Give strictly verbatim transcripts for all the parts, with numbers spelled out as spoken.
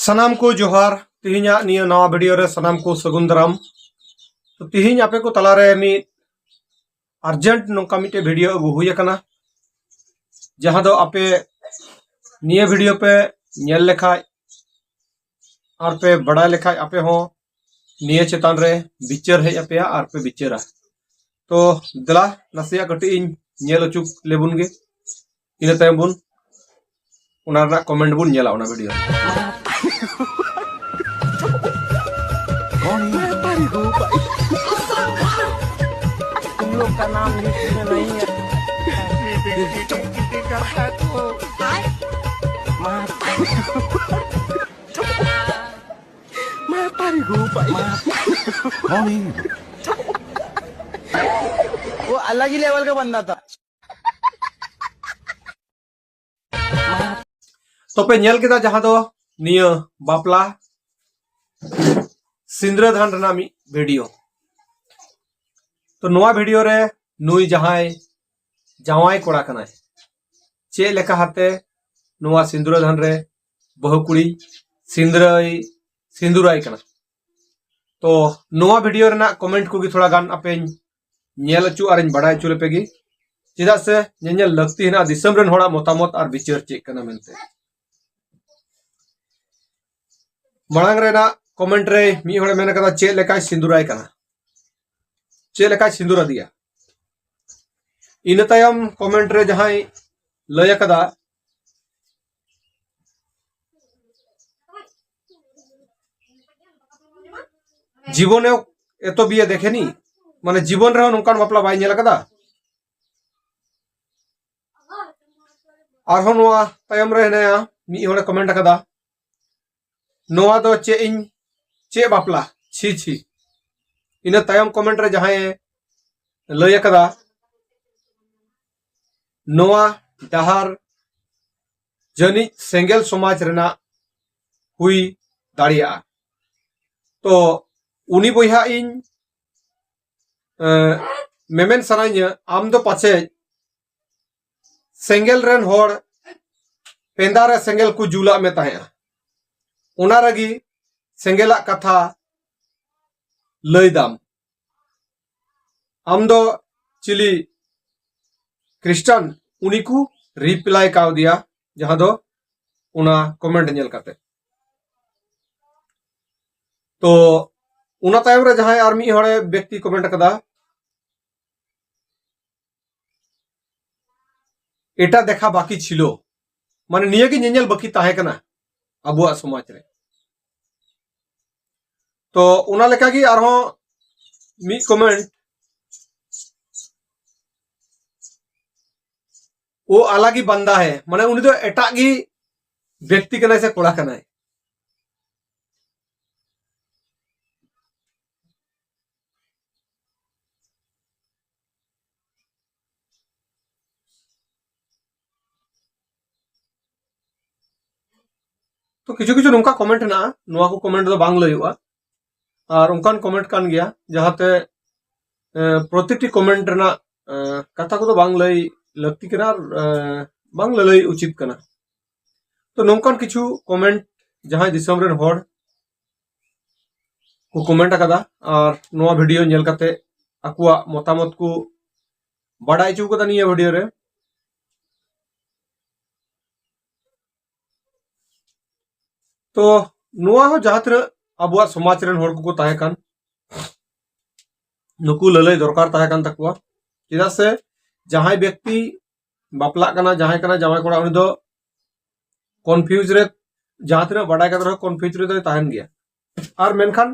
ᱥᱟᱱᱟᱢ ᱠᱚ ᱡᱚᱦᱟᱨ᱾ ᱛᱤᱦᱤᱧᱟᱜ ᱱᱤᱭᱟᱹ ᱱᱟᱣᱟ ᱵᱷᱤᱰᱤᱭᱳ ᱨᱮ ᱥᱟᱱᱟᱢ ᱠᱚ ᱥᱟᱹᱜᱩᱱ ᱫᱟᱨᱟᱢ᱾ ᱛᱚ, ᱛᱤᱦᱤᱧ ᱟᱯᱮ ᱠᱚ ᱛᱟᱞᱟᱨᱮ ᱢᱤᱫ ᱟᱨᱡᱮᱱᱴ ᱱᱚᱝᱠᱟ ᱢᱤᱫᱴᱮᱡ ᱵᱷᱤᱰᱤᱭᱳ ᱟᱹᱜᱩ ᱦᱩᱭ ᱟᱠᱟᱱᱟ, ᱡᱟᱦᱟᱸ ᱫᱚ ᱟᱯᱮ ᱱᱤᱭᱟᱹ ᱵᱷᱤᱰᱤᱭᱳ ᱯᱮ ᱧᱮᱞ ᱞᱮᱠᱷᱟᱡ ᱟᱨ ᱯᱮ ᱵᱟᱰᱟᱭ ᱞᱮᱠᱷᱟᱡ, ᱟᱯᱮ ᱦᱚᱸ ᱱᱤᱭᱟᱹ ᱪᱮᱛᱟᱱ ᱨᱮ ᱵᱤᱪᱟᱹᱨ ᱦᱮᱡ ᱟᱯᱮᱭᱟ ᱟᱨ ᱯᱮ ᱵᱤᱪᱟᱹᱨᱟ᱾ ᱛᱚ, ᱫᱮᱞᱟ ᱱᱟᱥᱮᱭᱟᱜ ᱠᱟᱹᱴᱤᱡ ᱤᱧ ᱧᱮᱞ ᱦᱚᱪᱚ ᱞᱮᱵᱚᱱ ᱜᱮ, ᱤᱱᱟᱹ ᱛᱟᱭᱚᱢ ᱵᱚᱱ ᱚᱱᱟ ᱨᱮᱱᱟᱜ ᱠᱚᱢᱮᱱᱴ ᱵᱚᱱ ᱧᱮᱞᱟ ᱚᱱᱟ ᱵᱷᱤᱰᱤᱭᱳ ᱨᱮ᱾ तुम लोग का नाम लिस्ट में नहीं है। मैं तारी हूँ भाई। वो अलग ही लेवल का बंदा था। ᱛᱚᱯᱮ ᱧᱮᱞ ᱠᱮᱫᱟ ᱡᱟᱦᱟᱸ ᱫᱚ ᱱᱤᱭᱟᱹ ᱵᱟᱯᱞᱟ ᱥᱤᱸᱫᱽᱨᱟᱹᱫᱟᱱ ᱨᱮᱱᱟᱜ ᱢᱤᱫ ᱵᱷᱤᱰᱤᱭᱳ᱾ ᱛᱚ, ᱱᱚᱣᱟ ᱵᱷᱤᱰᱤᱭᱳ ᱨᱮ ᱱᱩᱭ ᱡᱟᱦᱟᱸᱭ ᱡᱟᱶᱟᱭ ᱠᱚᱲᱟ ᱠᱟᱱᱟᱭ, ᱪᱮᱫ ᱞᱮᱠᱟ ᱦᱟᱛᱮ ᱱᱚᱣᱟ ᱥᱤᱸᱫᱽᱨᱟᱹᱫᱟᱱ ᱨᱮ ᱵᱟᱹᱦᱩ ᱠᱩᱲᱤ ᱥᱤᱸᱫᱽᱨᱟᱹᱭ ᱥᱤᱸᱫᱩᱨᱟᱭ ᱠᱟᱱᱟ᱾ ᱛᱚ, ᱱᱚᱣᱟ ᱵᱷᱤᱰᱤᱭᱳ ᱨᱮᱱᱟᱜ ᱠᱚᱢᱮᱱᱴ ᱠᱚᱜᱮ ᱛᱷᱚᱲᱟ ᱜᱟᱱ ᱟᱯᱮᱧ ᱧᱮᱞ ᱦᱚᱪᱚ ᱟᱨᱤᱧ ᱵᱟᱰᱟᱭ ᱦᱚᱪᱚ ᱞᱮᱯᱮ ᱜᱮ, ᱪᱮᱫᱟᱜ ᱥᱮ ᱧᱮᱧᱮᱞ ᱞᱟᱹᱠᱛᱤ ᱦᱮᱱᱟᱜᱼᱟ ᱫᱤᱥᱚᱢ ᱨᱮᱱ ᱦᱚᱲᱟᱜ ᱢᱚᱛᱟᱢᱚᱛ ᱟᱨ ᱵᱤᱪᱟᱹᱨ ᱪᱮᱫ ᱠᱟᱱᱟ ᱢᱮᱱᱛᱮ᱾ ᱢᱟᱲᱟᱝ ᱨᱮᱱᱟᱜ ᱠᱚᱢᱮᱱᱴ ᱨᱮ ᱢᱤᱫ ᱦᱚᱲᱮ ᱢᱮᱱ ᱠᱟᱫᱟ, "ᱪᱮᱫ ᱞᱮᱠᱟᱭ ᱥᱤᱸᱫᱩᱨᱟᱭ ᱠᱟᱱᱟ, ᱪᱮᱫ ᱞᱮᱠᱟᱭ ᱥᱤᱸᱫᱩᱨ ᱟᱫᱮᱭᱟ?" ᱤᱱᱟᱹ ᱛᱟᱭᱚᱢ ᱠᱚᱢᱮᱱᱴ ᱨᱮ ᱡᱟᱦᱟᱸᱭ ᱞᱟᱹᱭ ᱟᱠᱟᱫᱟ, "জীবনেও এত বিয়ে দেখেনি", ᱢᱟᱱᱮ ᱡᱤᱵᱚᱱ ᱨᱮᱦᱚᱸ ᱱᱚᱝᱠᱟᱱ ᱵᱟᱯᱞᱟ ᱵᱟᱭ ᱧᱮᱞ ᱟᱠᱟᱫᱟ᱾ ᱟᱨᱦᱚᱸ ᱱᱚᱣᱟ ᱛᱟᱭᱚᱢ ᱨᱮ ᱦᱮᱱᱟᱭᱟ, ᱢᱤᱫ ᱦᱚᱲᱮ ᱠᱚᱢᱮᱱᱴ ᱟᱠᱟᱫᱟ, "ᱱᱚᱣᱟ ᱫᱚ ᱪᱮᱫ ᱤᱧ, ᱪᱮᱫ ᱵᱟᱯᱞᱟ, ᱪᱷᱤ ᱪᱷᱤ᱾" ᱤᱱᱟᱹ ᱛᱟᱭᱚᱢ ᱠᱚᱢᱮᱱᱴ ᱨᱮ ᱡᱟᱦᱟᱸᱭᱮ ᱞᱟᱹᱭ ᱟᱠᱟᱫᱟ, "ᱱᱚᱣᱟ ᱰᱟᱦᱟᱨ ᱡᱟᱹᱱᱤᱡ ᱥᱮᱸᱜᱮᱞ ᱥᱚᱢᱟᱡᱽ ᱨᱮᱱᱟᱜ ᱦᱩᱭ ᱫᱟᱲᱮᱭᱟᱜᱼᱟ᱾" ᱛᱚ, ᱩᱱᱤ ᱵᱚᱭᱦᱟ ᱤᱧ, ᱮᱸ, ᱢᱮᱢᱮᱱ ᱥᱟᱱᱟᱧᱟ, ᱟᱢ ᱫᱚ ᱯᱟᱪᱮᱡ ᱥᱮᱸᱜᱮᱞ ᱨᱮᱱ ᱦᱚᱲ ᱯᱮᱸᱫᱟ ᱨᱮ ᱥᱮᱸᱜᱮᱞ ᱠᱚ ᱡᱩᱞᱟᱜ ᱢᱮ ᱛᱟᱦᱮᱸᱜᱼᱟ᱾ ᱚᱱᱟ ᱨᱮᱜᱮ ᱥᱮᱸᱜᱮᱞᱟᱜ ᱠᱟᱛᱷᱟ ᱞᱟᱹᱭ ᱫᱟᱢ, ᱟᱢ ᱫᱚ ᱪᱤᱞᱤ ᱠᱷᱨᱤᱥᱴᱟᱱ? ᱩᱱᱤ ᱠᱚ ᱨᱤᱯᱞᱟᱭ ᱠᱟᱣᱫᱮᱭᱟ, ᱡᱟᱦᱟᱸ ᱫᱚ ᱚᱱᱟ ᱠᱚᱢᱮᱱᱴ ᱧᱮᱞ ᱠᱟᱛᱮ᱾ ᱛᱚ ᱚᱱᱟ ᱛᱟᱭᱚᱢ ᱨᱮ ᱡᱟᱦᱟᱸᱭ ᱟᱨ ᱢᱤᱫ ᱦᱚᱲᱮ ᱵᱮᱠᱛᱤ ᱠᱚᱢᱮᱱᱴ ᱟᱠᱟᱫᱟ, ᱮᱴᱟ ᱫᱮᱠᱷᱟ ᱵᱟᱠᱤ ᱪᱷᱤᱞᱳ, ᱢᱟᱱᱮ ᱱᱤᱭᱟᱹ ᱜᱮ ᱧᱮᱧᱮᱞ ᱵᱟᱹᱠᱤ ᱛᱟᱦᱮᱸ ᱠᱟᱱᱟ ᱟᱵᱚᱣᱟᱜ ᱥᱚᱢᱟᱡᱽ ᱨᱮ᱾ ᱛᱚ ᱚᱱᱟ ᱞᱮᱠᱟᱜᱮ ᱟᱨᱦᱚᱸ ᱢᱤᱫ ᱠᱚᱢᱮᱱᱴ, ᱳ ᱟᱞᱟᱜ ᱦᱤ ᱵᱟᱱᱫᱟ ᱦᱮ, ᱢᱟᱱᱮ ᱩᱱᱤ ᱫᱚ ᱮᱴᱟᱜ ᱜᱮ ᱵᱮᱠᱛᱤ ᱠᱟᱱᱟᱭ ᱥᱮ ᱠᱚᱲᱟ ᱠᱟᱱᱟᱭ᱾ ᱛᱚ ᱠᱤᱪᱷᱩ ᱠᱤᱪᱷᱩ ᱱᱚᱝᱠᱟ ᱠᱚᱢᱮᱱᱴ ᱦᱮᱱᱟᱜᱼᱟ, ᱱᱚᱣᱟ ᱠᱚ ᱠᱚᱢᱮᱱᱴ ᱫᱚ ᱵᱟᱝ ᱞᱟᱹᱭᱚᱜᱼᱟ᱾ ᱟᱨ ᱚᱱᱠᱟᱱ ᱠᱚᱢᱮᱱᱴ ᱠᱟᱱ ᱜᱮᱭᱟ ᱡᱟᱦᱟᱸᱛᱮ, ᱮ, ᱯᱨᱚᱛᱤᱴᱤ ᱠᱚᱢᱮᱱᱴ ᱨᱮᱱᱟᱜ, ᱮ, ᱠᱟᱛᱷᱟ ᱠᱚᱫᱚ ᱵᱟᱝ ᱞᱟᱹᱭ ᱞᱟᱹᱠᱛᱤ ᱠᱟᱱᱟ ᱟᱨ, ᱮ, ᱵᱟᱝ ᱞᱟᱹᱞᱟᱹᱭ ᱩᱪᱤᱛ ᱠᱟᱱᱟ᱾ ᱛᱚ ᱱᱚᱝᱠᱟᱱ ᱠᱤᱪᱷᱩ ᱠᱚᱢᱮᱱᱴ ᱡᱟᱦᱟᱸᱭ ᱫᱤᱥᱚᱢ ᱨᱮᱱ ᱦᱚᱲ ᱠᱚ ᱠᱚᱢᱮᱱᱴ ᱟᱠᱟᱫᱟ ᱟᱨ ᱱᱚᱣᱟ ᱵᱷᱤᱰᱤᱭᱳ ᱧᱮᱞ ᱠᱟᱛᱮ ᱟᱠᱚᱣᱟᱜ ᱢᱚᱛᱟᱢᱚᱛ ᱠᱚ ᱵᱟᱰᱟᱭ ᱦᱚᱪᱚ ᱠᱟᱫᱟ ᱱᱤᱭᱟᱹ ᱵᱷᱤᱰᱤᱭᱳ ᱨᱮ᱾ ᱛᱚ ᱱᱚᱣᱟ ᱦᱚᱸ ᱡᱟᱦᱟᱸ ᱛᱤᱱᱟᱹᱜ ᱟᱵᱚᱣᱟᱜ ᱥᱚᱢᱟᱡᱽ ᱨᱮᱱ ᱦᱚᱲ ᱠᱚᱠᱚ ᱛᱟᱦᱮᱸ ᱠᱟᱱ, ᱱᱩᱠᱩ ᱞᱟᱹᱞᱟᱹᱭ ᱫᱚᱨᱠᱟᱨ ᱛᱟᱦᱮᱸ ᱠᱟᱱ ᱛᱟᱠᱚᱣᱟ᱾ ᱪᱮᱫᱟᱜ ᱥᱮ ᱡᱟᱦᱟᱸᱭ ᱵᱮᱠᱛᱤ ᱵᱟᱯᱞᱟᱜ ᱠᱟᱱᱟ, ᱡᱟᱦᱟᱸᱭ ᱠᱟᱱᱟ ᱡᱟᱶᱟᱭ ᱠᱚᱲᱟ, ᱩᱱᱤ ᱫᱚ ᱠᱚᱱᱯᱷᱤᱭᱩᱡᱽ ᱨᱮ, ᱡᱟᱦᱟᱸ ᱛᱤᱱᱟᱹᱜ ᱵᱟᱰᱟᱭ ᱠᱟᱛᱮ ᱨᱮᱦᱚᱸ ᱠᱚᱱᱯᱷᱤᱭᱩᱡᱽ ᱨᱮᱫᱚᱭ ᱛᱟᱦᱮᱱ ᱜᱮᱭᱟ᱾ ᱟᱨ ᱢᱮᱱᱠᱷᱟᱱ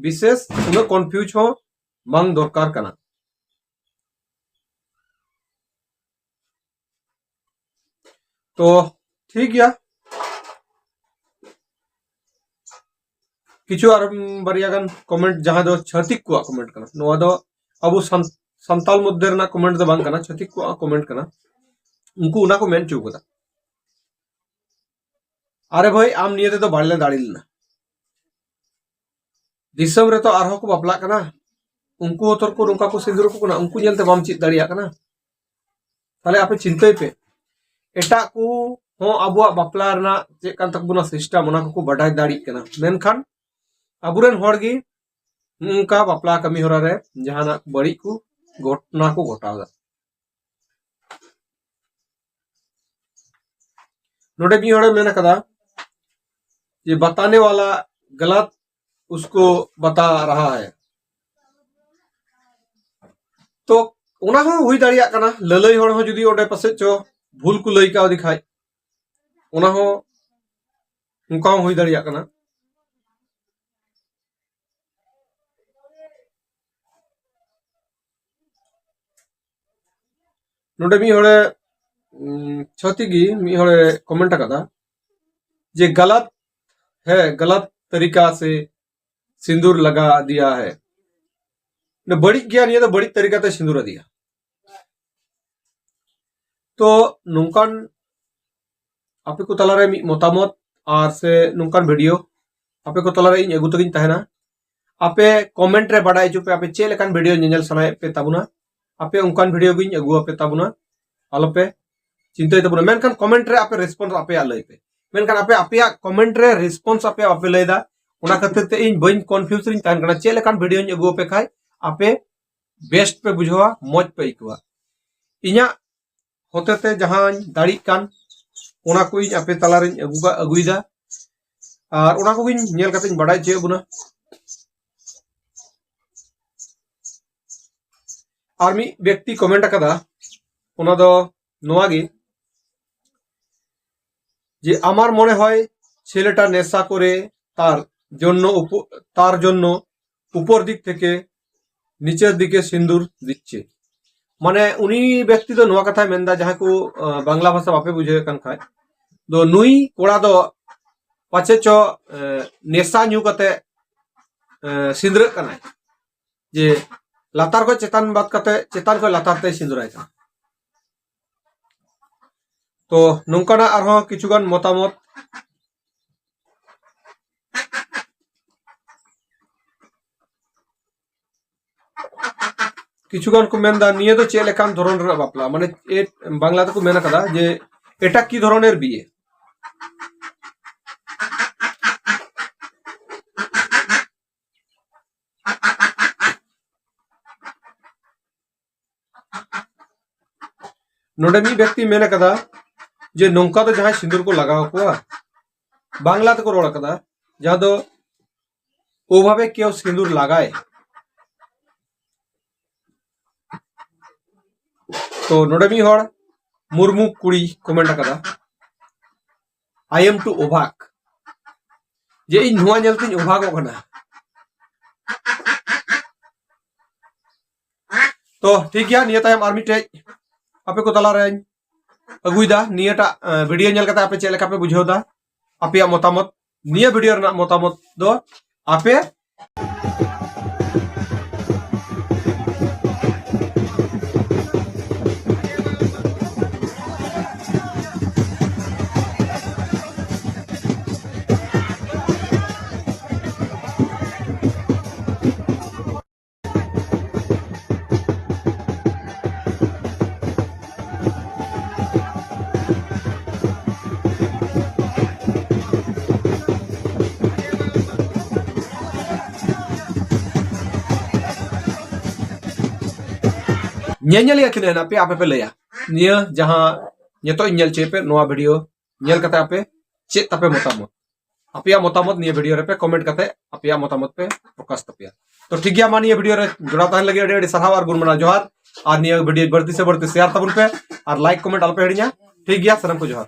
ᱵᱤᱥᱮᱥ ᱩᱱᱟᱹᱜ ᱠᱚᱱᱯᱷᱤᱭᱩᱡᱽ ᱦᱚᱸ ᱵᱟᱝ ᱫᱚᱨᱠᱟᱨ ᱠᱟᱱᱟ᱾ ᱛᱚ ᱴᱷᱤᱠ ᱜᱮᱭᱟ, ᱠᱤᱪᱷᱩ ᱟᱨ ᱵᱟᱨᱭᱟ ᱜᱟᱱ ᱠᱚᱢᱮᱱᱴ, ᱡᱟᱦᱟᱸ ᱫᱚ ᱪᱷᱟᱹᱛᱤᱠ ᱠᱚᱣᱟᱜ ᱠᱚᱢᱮᱱᱴ ᱠᱟᱱᱟ, ᱱᱚᱣᱟ ᱫᱚ ᱟᱵᱚ ᱥᱟᱱ-, ᱥᱟᱱᱛᱟᱞ ᱢᱚᱫᱽᱫᱷᱮ ᱨᱮᱱᱟᱜ ᱠᱚᱢᱮᱱᱴ ᱫᱚ ᱵᱟᱝ ᱠᱟᱱᱟ, ᱪᱷᱟᱹᱛᱤᱠ ᱠᱚᱣᱟᱜ ᱠᱚᱢᱮᱱᱴ ᱠᱟᱱᱟ, ᱩᱱᱠᱩ ᱚᱱᱟ ᱠᱚ ᱢᱮᱱ ᱦᱚᱪᱚ ᱠᱟᱫᱟ᱾ ᱟᱨᱮ ᱵᱷᱟᱹᱭ, ᱟᱢ ᱱᱤᱭᱟᱹ ᱛᱮᱫᱚ ᱵᱟᱞᱮ ᱫᱟᱲᱮ ᱞᱮᱱᱟ᱾ ᱫᱤᱥᱚᱢ ᱨᱮᱛᱚ ᱟᱨᱦᱚᱸ ᱠᱚ ᱵᱟᱯᱞᱟᱜ ᱠᱟᱱᱟ, ᱩᱱᱠᱩ ᱦᱚᱸᱛᱚ ᱠᱚ ᱱᱚᱝᱠᱟ ᱠᱚ ᱥᱤᱸᱫᱩᱨ ᱟᱠᱚ ᱠᱟᱱᱟ, ᱩᱱᱠᱩ ᱧᱮᱞᱛᱮ ᱵᱟᱢ ᱪᱮᱫ ᱫᱟᱲᱮᱭᱟᱜ ᱠᱟᱱᱟ? ᱛᱟᱦᱞᱮ ᱟᱯᱮ ᱪᱤᱱᱛᱟᱹᱭ ᱯᱮ, ᱮᱴᱟᱜ ᱠᱚ ᱦᱚᱸ ᱟᱵᱚᱣᱟᱜ ᱵᱟᱯᱞᱟ ᱨᱮᱱᱟᱜ ᱪᱮᱫ ᱠᱟᱱ ᱛᱟᱵᱚᱱᱟ system, ᱚᱱᱟ ᱠᱚᱠᱚ ᱵᱟᱰᱟᱭ ᱫᱟᱲᱮᱭᱟᱜ ᱠᱟᱱᱟ᱾ ᱢᱮᱱᱠᱷᱟᱱ ᱟᱵᱚᱨᱮᱱ ᱦᱚᱲ ᱜᱮ ᱱᱚᱝᱠᱟ ᱵᱟᱯᱞᱟ ᱠᱟᱹᱢᱤ ᱦᱚᱨᱟ ᱨᱮ ᱡᱟᱦᱟᱱᱟᱜ ᱵᱟᱹᱲᱤᱡ ᱠᱚ ᱜᱷᱚᱴᱚᱱᱟ ᱠᱚ ᱜᱷᱚᱴᱟᱣ ᱮᱫᱟ᱾ ᱱᱚᱰᱮ ᱢᱤᱫ ᱦᱚᱲᱮ ᱢᱮᱱ ᱟᱠᱟᱫᱟ ᱡᱮ ᱵᱟᱛᱟᱱᱮ ᱣᱟᱞᱟ ᱜᱟᱞᱟᱛ ᱩᱥᱠᱳ ᱵᱟᱛᱟ ᱨᱟᱦᱟ ᱦᱟᱭ᱾ ᱛᱚ ᱚᱱᱟ ᱦᱚᱸ ᱦᱩᱭ ᱫᱟᱲᱮᱭᱟᱜ ᱠᱟᱱᱟ, ᱞᱟᱹᱞᱟᱹᱭ ᱦᱚᱲ ᱦᱚᱸ ᱡᱩᱫᱤ ᱚᱸᱰᱮ ᱯᱟᱥᱮᱡ ᱪᱚ ᱵᱷᱩᱞ ᱠᱚ ᱞᱟᱹᱭ ᱠᱟᱣᱫᱮ ᱠᱷᱟᱡ, ᱚᱱᱟ ᱦᱚᱸ, ᱚᱱᱠᱟ ᱦᱚᱸ ᱦᱩᱭ ᱫᱟᱲᱮᱭᱟᱜ ᱠᱟᱱᱟ᱾ ᱱᱚᱰᱮ ᱢᱤᱫ ᱦᱚᱲᱮ, ᱩᱢ, ᱪᱷᱟᱹᱛᱤᱠ ᱜᱮ ᱢᱤᱫ ᱦᱚᱲᱮ comment ᱟᱠᱟᱫᱟ ᱡᱮ ᱜᱟᱞᱟᱛ ᱦᱮ, ᱜᱟᱞᱟᱛ ᱛᱟᱨᱤᱠᱟ ᱥᱮ ᱥᱤᱸᱫᱩᱨ ᱞᱟᱜᱟ ᱫᱤᱭᱟ ᱦᱮ᱾ ᱵᱟᱹᱲᱤᱡ ᱜᱮᱭᱟ, ᱱᱤᱭᱟᱹ ᱫᱚ ᱵᱟᱹᱲᱤᱡ ᱛᱟᱨᱤᱠᱟ ᱛᱮ ᱥᱤᱸᱫᱩᱨ ᱟᱫᱮᱭᱟ᱾ ᱛᱚ ᱱᱚᱝᱠᱟᱱ ᱟᱯᱮ ᱠᱚ ᱛᱟᱞᱟᱨᱮ ᱢᱤᱫ ᱢᱚᱛᱟᱢᱚᱛ ᱟᱨ ᱥᱮ ᱱᱚᱝᱠᱟᱱ video ᱟᱯᱮ ᱠᱚ ᱛᱟᱞᱟᱨᱮ ᱤᱧ ᱟᱹᱜᱩ ᱛᱮᱜᱤᱧ ᱛᱟᱦᱮᱱᱟ᱾ ᱟᱯᱮ comment ᱨᱮ ᱵᱟᱰᱟᱭ ᱦᱚᱪᱚ ᱯᱮ, ᱟᱯᱮ ᱪᱮᱫ ᱞᱮᱠᱟᱱ video ᱧᱮᱧᱮᱞ ᱥᱟᱱᱟᱭᱮᱫ ᱯᱮ ᱛᱟᱵᱚᱱᱟ᱾ ᱟᱯᱮ ᱚᱱᱠᱟᱱ video ᱜᱤᱧ ᱟᱹᱜᱩ ᱟᱯᱮ ᱛᱟᱵᱚᱱᱟ, ᱟᱞᱚᱯᱮ ᱪᱤᱱᱛᱟᱹᱭ ᱛᱟᱵᱚᱱᱟ᱾ ᱢᱮᱱᱠᱷᱟᱱ comment ᱨᱮ ᱟᱯᱮ response ᱟᱯᱮᱭᱟᱜ ᱞᱟᱹᱭ ᱯᱮ᱾ ᱢᱮᱱᱠᱷᱟᱱ ᱟᱯᱮ ᱟᱯᱮᱭᱟᱜ comment ᱨᱮ response ᱟᱯᱮ ᱵᱟᱯᱮ ᱞᱟᱹᱭ ᱮᱫᱟ, ᱚᱱᱟ ᱠᱷᱟᱹᱛᱤᱨ ᱛᱮ ᱤᱧ ᱵᱟᱹᱧ confuse ᱨᱤᱧ ᱛᱟᱦᱮᱱ ᱠᱟᱱᱟ ᱪᱮᱫ ᱞᱮᱠᱟᱱ video ᱧ ᱟᱹᱜᱩ ᱟᱯᱮ ᱠᱷᱟᱡ ᱟᱯᱮ best ᱯᱮ ᱵᱩᱡᱷᱟᱹᱣᱟ, ᱢᱚᱡᱽ ᱯᱮ ᱟᱹᱭᱠᱟᱹᱣᱟ᱾ ᱤᱧᱟᱹᱜ ᱦᱚᱛᱮᱛᱮ ᱡᱟᱦᱟᱸᱧ ᱫᱟᱲᱮᱭᱟᱜ ᱠᱟᱱ, ᱚᱱᱟ ᱠᱚ ᱤᱧ ᱟᱯᱮ ᱛᱟᱞᱟᱨᱤᱧ ᱟᱹᱜᱩ ᱠᱟᱜ, ᱟᱹᱜᱩᱭᱮᱫᱟ᱾ ᱟᱨ ᱚᱱᱟ ᱠᱚᱜᱮᱧ ᱧᱮᱞ ᱠᱟᱛᱮᱧ ᱵᱟᱰᱟᱭ ᱦᱚᱪᱚᱭᱮᱫ ᱵᱚᱱᱟ᱾ ᱟᱨ ᱢᱤᱫ ᱵᱮᱠᱛᱤ comment ᱟᱠᱟᱫᱟ, ᱚᱱᱟ ᱫᱚ ᱱᱚᱣᱟ ᱜᱮ ᱡᱮ, "আমার মনে হয় ছেলেটা নেশা করে তার জন্য উপ-, তার জন্য উপর দিক থেকে নিচের দিকে সিঁদুর দিচ্ছে।" ᱢᱟᱱᱮ ᱩᱱᱤ ᱵᱮᱠᱛᱤ ᱫᱚ ᱱᱚᱣᱟ ᱠᱟᱛᱷᱟᱭ ᱢᱮᱱᱫᱟ, ᱡᱟᱦᱟᱸᱭ ᱠᱚ, ᱟᱸ, ᱵᱟᱝᱞᱟ ᱵᱷᱟᱥᱟ ᱵᱟᱯᱮ ᱵᱩᱡᱷᱟᱹᱣᱮᱫ ᱠᱟᱱ ᱠᱷᱟᱡ, ᱫᱚ ᱱᱩᱭ ᱠᱚᱲᱟ ᱫᱚ ᱯᱟᱪᱮ ᱪᱚ, ᱮ, ᱱᱮᱥᱟ ᱧᱩ ᱠᱟᱛᱮ, ᱮ, ᱥᱤᱸᱫᱽᱨᱟᱹᱜ ᱠᱟᱱᱟᱭ, ᱡᱮ ᱞᱟᱛᱟᱨ ᱠᱷᱚᱡ ᱪᱮᱛᱟᱱ ᱵᱟᱫ ᱠᱟᱛᱮ ᱪᱮᱛᱟᱱ ᱠᱷᱚᱡ ᱞᱟᱛᱟᱨ ᱛᱮᱭ ᱥᱤᱸᱫᱽᱨᱟᱭ ᱠᱟᱱᱟ᱾ ᱛᱚ ᱱᱚᱝᱠᱟᱱᱟᱜ ᱟᱨᱦᱚᱸ ᱠᱤᱪᱷᱩᱜᱟᱱ ᱢᱚᱛᱟᱢᱚᱛ ᱠᱤᱪᱷᱩ ᱜᱟᱱ ᱠᱚ ᱢᱮᱱᱫᱟ, ᱱᱤᱭᱟᱹ ᱫᱚ ᱪᱮᱫ ᱞᱮᱠᱟᱱ ᱫᱷᱚᱨᱚᱱ ᱨᱮᱱᱟᱜ ᱵᱟᱯᱞᱟ? ᱢᱟᱱᱮ, ᱮ, ᱵᱟᱝᱞᱟ ᱛᱮᱠᱚ ᱢᱮᱱ ᱟᱠᱟᱫᱟ ᱡᱮ, এটা কি ধরনের বিয়ে? ᱱᱚᱰᱮ ᱢᱤᱫ ᱵᱮᱠᱛᱤ ᱢᱮᱱ ᱟᱠᱟᱫᱟ ᱡᱮ ᱱᱚᱝᱠᱟ ᱫᱚ ᱡᱟᱦᱟᱸᱭ ᱥᱤᱸᱫᱩᱨ ᱠᱚ ᱞᱟᱜᱟᱣ ᱟᱠᱚᱣᱟ, ᱵᱟᱝᱞᱟ ᱛᱮᱠᱚ ᱨᱚᱲ ᱟᱠᱟᱫᱟ, ᱡᱟᱦᱟᱸ ᱫᱚ ᱳᱵᱷᱟᱵᱮ ᱠᱮᱣ ᱥᱤᱸᱫᱩᱨ ᱞᱟᱜᱟᱭ᱾ ᱛᱚ ᱱᱚᱰᱮ ᱢᱤᱫ ᱦᱚᱲ ᱢᱩᱨᱢᱩ ᱠᱩᱲᱤ ᱠᱚᱢᱮᱱᱴ ᱟᱠᱟᱫᱟ, "I am too ᱚᱵᱷᱟᱠ", ᱡᱮ ᱤᱧ ᱱᱚᱣᱟ ᱧᱮᱞᱛᱤᱧ ᱚᱵᱷᱟᱜᱚᱜ ᱠᱟᱱᱟ᱾ ᱛᱚ ᱴᱷᱤᱠ ᱜᱮᱭᱟ, ᱱᱤᱭᱟᱹ ᱛᱟᱭᱚᱢ ᱟᱨ ᱢᱤᱫᱴᱮᱡ ᱟᱯᱮ ᱠᱚ ᱛᱟᱞᱟᱨᱮᱧ ᱟᱹᱜᱩᱭᱮᱫᱟ᱾ ᱱᱤᱭᱟᱹᱴᱟᱜ ᱵᱷᱤᱰᱤᱭᱳ ᱧᱮᱞ ᱠᱟᱛᱮ ᱟᱯᱮ ᱪᱮᱫ ᱞᱮᱠᱟ ᱯᱮ ᱵᱩᱡᱷᱟᱹᱣ ᱫᱟ, ᱟᱯᱮᱭᱟᱜ ᱢᱚᱛᱟᱢᱚᱛ, ᱱᱤᱭᱟᱹ ᱵᱷᱤᱰᱤᱭᱳ ᱨᱮᱱᱟᱜ ᱢᱚᱛᱟᱢᱚᱛ ᱫᱚ ᱟᱯᱮ ᱧᱮᱧᱮᱞᱤᱭᱟᱹ ᱛᱤᱱᱟᱹᱜ ᱦᱮᱱᱟᱜ ᱯᱮᱭᱟ ᱟᱯᱮ ᱯᱮ ᱞᱟᱹᱭᱟ, ᱱᱤᱭᱟᱹ ᱡᱟᱦᱟᱸ ᱱᱤᱛᱚᱜ ᱤᱧ ᱧᱮᱞ ᱦᱚᱪᱚᱭᱮᱫ ᱯᱮ, ᱱᱚᱣᱟ ᱵᱷᱤᱰᱤᱭᱳ ᱧᱮᱞ ᱠᱟᱛᱮ ᱟᱯᱮ ᱪᱮᱫ ᱛᱟᱯᱮ ᱢᱚᱛᱟᱢᱚᱛ? ᱟᱯᱮᱭᱟᱜ ᱢᱚᱛᱟᱢᱚᱛ ᱱᱤᱭᱟᱹ ᱵᱷᱤᱰᱤᱭᱳ ᱨᱮᱯᱮ ᱠᱚᱢᱮᱱᱴ ᱠᱟᱛᱮ ᱟᱯᱮᱭᱟᱜ ᱢᱚᱛᱟᱢᱚᱛ ᱯᱮ ᱯᱨᱚᱠᱟᱥ ᱛᱟᱯᱮᱭᱟ᱾ ᱛᱚ ᱴᱷᱤᱠ ᱜᱮᱭᱟ, ᱢᱟ ᱱᱤᱭᱟᱹ ᱵᱷᱤᱰᱤᱭᱳ ᱨᱮ ᱡᱚᱲᱟᱣ ᱛᱟᱦᱮᱱ ᱞᱟᱹᱜᱤᱫ ᱟᱹᱰᱤ ᱟᱹᱰᱤ ᱥᱟᱨᱦᱟᱣ ᱟᱨ ᱜᱩᱱ ᱢᱟᱱᱟᱣ ᱡᱚᱦᱟᱨ᱾ ᱟᱨ ᱱᱤᱭᱟᱹ ᱵᱷᱤᱰᱤᱭᱳ ᱵᱟᱹᱲᱛᱤ ᱥᱮ ᱵᱟᱹᱲᱛᱤ ᱥᱮᱭᱟᱨ ᱛᱟᱵᱚᱱ ᱯᱮ ᱟᱨ ᱞᱟᱭᱤᱠ ᱠᱚᱢᱮᱱᱴ ᱟᱞᱚᱯᱮ ᱦᱤᱲᱤᱧᱟ᱾ ᱴᱷᱤᱠ ᱜᱮᱭᱟ, ᱥᱟᱱᱟᱢ ᱠᱚ ᱡᱚᱦᱟᱨ᱾